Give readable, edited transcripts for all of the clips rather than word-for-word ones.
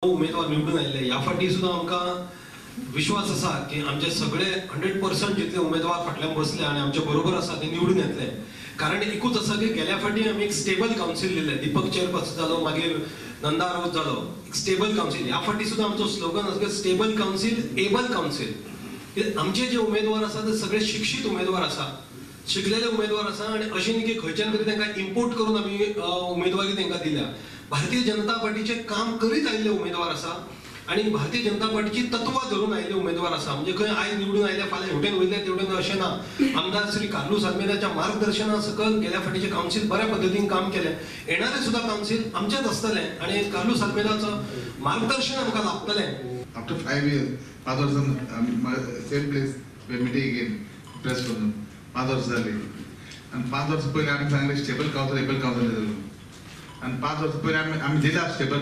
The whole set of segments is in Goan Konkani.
उमेदवार निवडून आयिल्ले. ह्या फावटी सुद्दां आमकां विश्वास आसा की आमचे सगळे 100% जितले उमेदवार फाटल्यान बसले आनी आमचे बरोबर आसा ते निवडून येतले. कारण एकूच आसा की गेल्या फावटी आमी एक स्टेबल कावन्सील दिलें. दीपक चेअरपर्सन जालो, मागीर नंदा राऊत जालो, एक स्टेबल कावन्सील. ह्या फावटी सुद्दां आमचो स्लोगन आसा की स्टेबल कावन्सील, एबल कावन्सील. आमचे जे उमेदवार आसा ते सगळे शिक्षीत उमेदवार आसा, शिकलेले उमेदवार आसा आनी अशें न्ही की खंयच्यान तरी तांकां इम्पोर्ट करून आमी उमेदवारी तांकां दिल्या. भारतीय जनता पार्टीचें काम करीत आयिल्ले उमेदवार आसा आनी भारतीय जनता पार्टीची तत्वां धरून आयिल्ले उमेदवार आसा. म्हणजे खंय आयज निवडून आयले फाल्यां हेवटेन वयले तेवटेन अशें ना. आमदार श्री कार्लूस आल्मेदाच्या मार्गदर्शना सकयल गेल्या फावटीचें कावन्सील बऱ्या पद्दतीन काम केलें. येणारें सुद्दां कावन्सील आमचेंच आसतलें आनी कार्लूस आल्मेदाचो मार्गदर्शन आमकां लाभतलें. आफ्टर 5 years, 5 वर्सां same place meeting again press करून 5 वर्सां जाली आनी 5 वर्सां पयलीं आमी सांगलें स्टेबल कावन्सील, एबल कावन्सील जालो आनी 5 वर्सां पयलीं आमी आमी दिला स्टेबल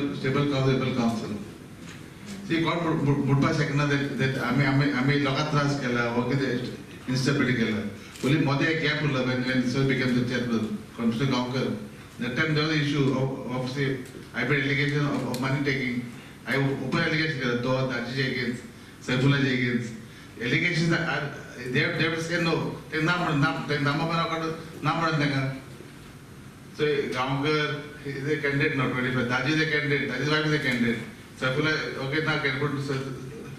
कावन्सील, एबल कावन्सील. सी कोण म्हणपाक शकना that आमी आमी आमी लोकांक त्रास केला वा कितें इन्स्टेबिलिटी केला. पयलीं मदें एक गॅप उरलो when sir became the chairperson, Commissioner Gaonkar. That time there was issue of say I made allegation of money taking. I open allegation केला तो दाजीचे against, सैफुल्लाचे against. Allegation are they have say no, ते ना म्हणून ना ते नामा ना म्हणून तांकां. So Gaonkar is a candidate now 25, Daji is a candidate, Daji's wife is a candidate, Saifulla okay ना कॅन्डिडेट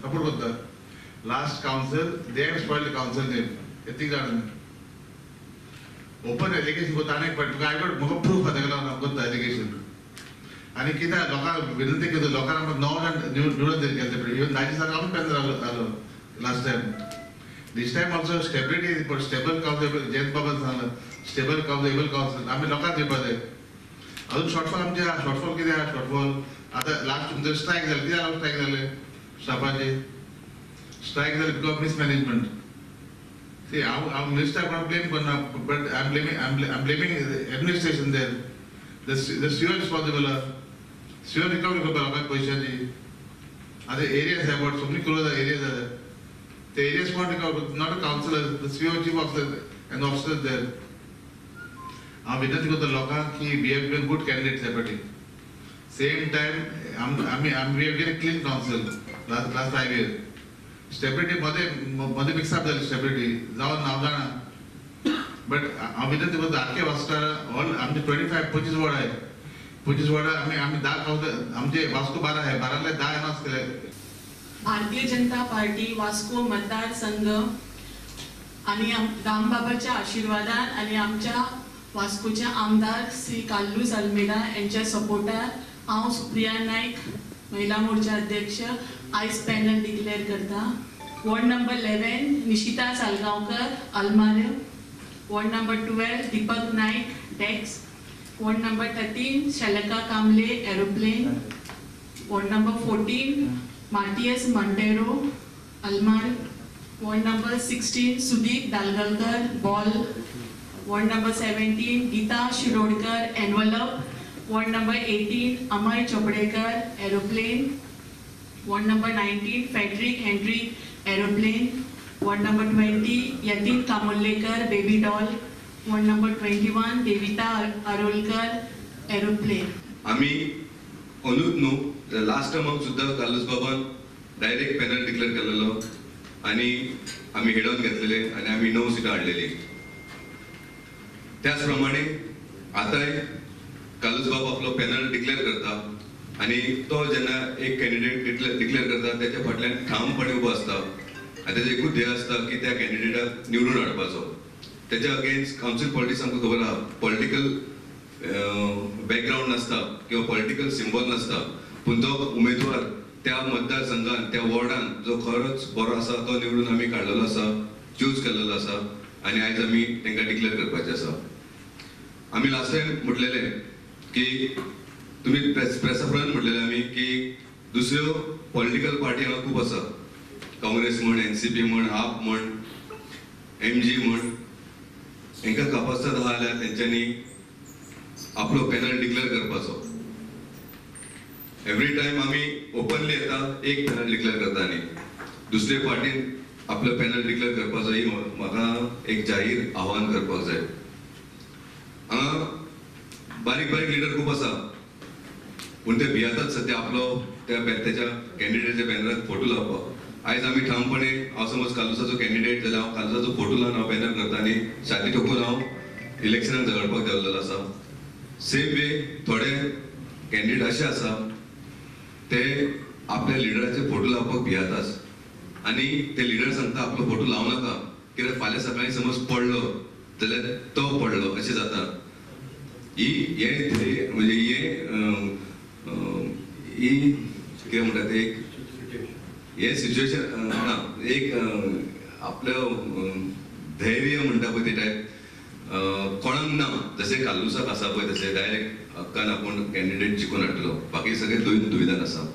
सपोर्ट करता. Last council they have spoil the council name. ते तीग जाण ओपन एलिगेशन करता आनी तुका I got म्हाका प्रूफ आसा तेका लागून हांव करता एलिगेशन. आनी कितें लोकांक विनंती करता, लोकांक आमकां 9 जाण निवडून गेले पळय. इवन दाजी सारको आमी पॅनल आलो last time. This time also stability is important. Stable council, Jayant बाबान सांगलां स्टेबल कावन्सील, एबल कावन्सील आमी लोकांक दिवपाक जाय. अजून शॉर्टफॉल आमचे आहा. शॉर्टफॉल कितें आहा? शॉर्टफॉल आतां लास्ट तुमचें स्ट्रायक जालें. कित्याक लागून स्ट्रायक जालें? स्टाफाचे स्ट्रायक जालें because of mismanagement. सी हांव हांव मिनिस्टर कोणाक ब्लेम करना, but I am blaming I am blaming administration there. The CO responsible आहा. सीओ रिकवरी करपा लोकांक पयशांची. आतां areas about so many crores areas आसा, ते एरियाज कोण recover? Not a councillor, the CO chief officer and officer there. हांव विनंती करता लोकांक की we have given good candidates ह्या फावटी. सेम टायम आमी आमी we have given clean council last 5 years. Stability मदें मदें मिक्सअप जाली स्टेबिलिटी जावन हांव जाणा, बट हांव विनंती करता आख्खे वास्कोकार ऑल आमचे 25 25 वॉर्ड आहाय, 25 वॉर्डां आमी आमी 10 कावन्सिलर आमचे वास्को 12 आहाय, 12 10 अनावन्स केले. भारतीय जनता पार्टी वास्को मतदारसंघ आणि दामबाबाच्या आशीर्वादान आणि आमच्या वास्कोचे आमदार श्री कार्लूस आल्मेदा यांच्या सपोर्टार हांव सुप्रिया नायक, महिला मोर्चा अध्यक्ष, आयज पॅनल डिक्लेअर करता. वॉर्ड नंबर 11 निशिता सालगांवकर आलमाऱ्यो, ward number 12 Deepak Naik desk, ward number 13 Shalaka Kamble aeroplane, ward number 14 Matias Monteiro अल्मार, ward number 16 Sudeep Dalgalkar ball, ward number 17 Geeta Shirodkar envelope, ward number 18 Amay Chopdekar aeroplane, ward number 19 Frederick Henry aeroplane, ward number 20 Yatin Kamullekar baby doll, ward number 21 Devita Arolkar aeroplane. आमी अंदूच न्हू लास्ट टर्माक सुद्दां कार्लूस बाबान डायरेक्ट पॅनल डिक्लेअर केलेलो आनी आमी हेडोन घेतलेले आनी आमी 9 सिटां हाडलेली. त्याच प्रमाणे आतांय कार्लूस बाब आपलो पॅनल डिक्लेअर करता आनी तो जेन्ना एक कॅन्डिडेट डिक्लेअर करता तेच्या फाटल्यान ठामपणे उबो आसता आनी तेजो एकूच ध्येय आसता की त्या कॅन्डिडेटाक निवडून हाडपाचो. तेच्या अगेन्स्ट कावन्सील पॉलिटिक्स आमकां खबर आहा, पॉलिटिकल बॅकग्रावंड नासता किंवा पॉलिटिकल सिंबॉल नासता, पूण तो उमेदवार त्या मतदारसंघान त्या वॉर्डान जो खरोच बरो आसा तो निवडून आमी काडलेलो आसा, चूज केल्लो आसा आनी आयज आमी तांकां डिक्लेअर करपाचें आसा. आमी लास्ट टायम म्हटलेलें की तुमी प्रेसा फ्रंट म्हटलेलें आमी की दुसऱ्यो पॉलिटिकल पार्टी हांगा खूब आसा, काँग्रेस म्हण, एनसीपी म्हण, आप म्हण, एमजी म्हण, हांकां कापास्ताद आहा जाल्यार तेंच्यांनी आपलो पॅनल डिक्लेअर करपाचो. एवरी टायम आमी ओपनली येता एक पॅनल डिक्लेअर करता आनी दुसरे पार्टीन आपलो पॅनल डिक्लेअर करपाचो ही म्हाका एक जाहीर आव्हान करपाक जाय. हांगा बारीक बारीक लिडर खूब आसा पूण ते भियेतात सद्या आपलो त्या तेच्या कॅन्डिडेटच्या बॅनराक फोटो लावपाक. आयज आमी ठामपणे हांव समज कार्लुसाचो कॅन्डिडेट जाल्यार हांव कार्लुसाचो फोटो लावन हांव बॅनर करता आनी छाती ठोकून हांव इलेक्शनाक झगडपाक देंवलेलो आसा. सेम वे थोडे कॅन्डिडेट अशे आसा ते आपल्या लिडराचे फोटो लावपाक भियाताच आनी ते लिडर सांगता आपलो फोटो लावं नाका, कित्याक फाल्यां सकाळीं समज पडलो जाल्यार तो पडलो अशें जाता. ही हे धैर्य म्हणजे हे ही कितें म्हणटा ते एक हे सिच्युएशन ना एक आपलं धैर्य म्हणटा पळय ते टायप कोणाक ना. जशें कार्लुसाक आसा पळय तशें डायरेक्ट हक्कान आपूण कॅन्डिडेट जिखून हाडटलो, बाकी सगळे दुविधान आसा.